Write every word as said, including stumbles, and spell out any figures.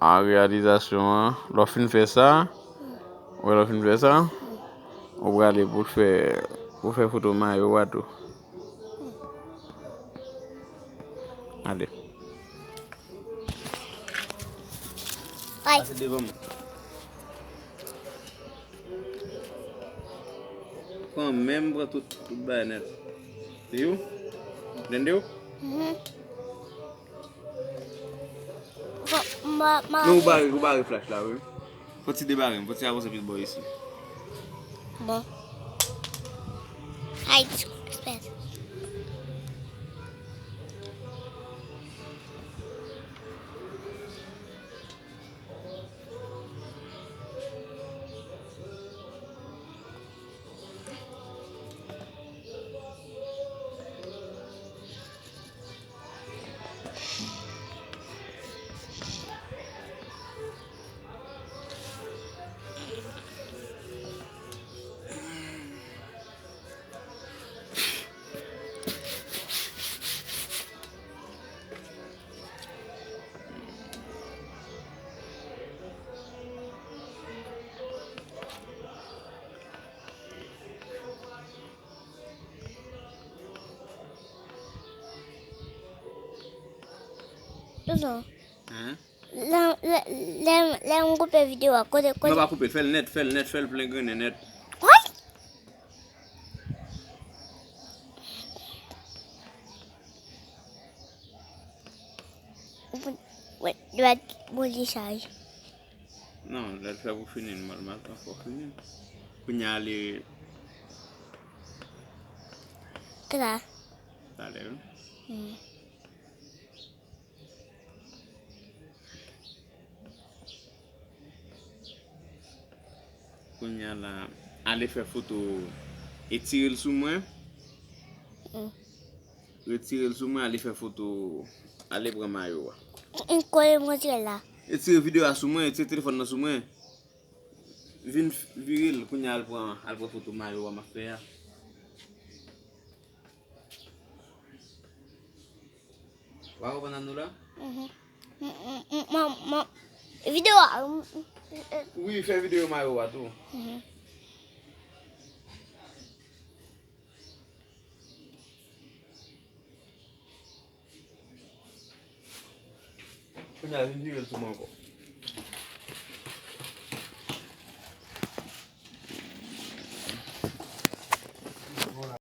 An reyalizasyon an, lè w fin fè sa, ou wè lè w fin fè sa, ou prale pou fè, pou fè foto mayo a tou. Ale. Ay. Pase devan mwen. Pran menm, pran tout, tout bagay nèt. Se yo? Tande yo? Mhm. Fò, ma, ma, non, ou bare, ou bare flach la, wi. Fò ti debare m, fò ti avanse plis bò isi. Bon. Ay, respect. Tonton. Hein? Lè, lè, lè, lè m koupe videyo a, kote, kote? Non, pa koupe, fè l nèt, fè l nèt, fè l plen grennen nèt. What? Wè, wè, bon, li chaje. Non, lè l fè pou fini, nòmalman, l pa fò fini. Kounye a, li. Kla. Talè, wi. Hmm. Kounye a la, ale fè foto, etire l sou mwen. Mm. Retire l sou mwen, ale fè foto, ale pran mayo a. M kole m retire l la. Etire videyo a sou mwen, etire telefòn nan sou mwen. Vin f-, vire l, kounye a al pran, al pran foto mayo a m ap fè a. Wa konprann Anoula? Mhm. M, m, m, m, m, videyo a, m, m, m, wi, fè videyo mayo a tou. Mhm. Kounye a, vin vire l sou mwen ankò.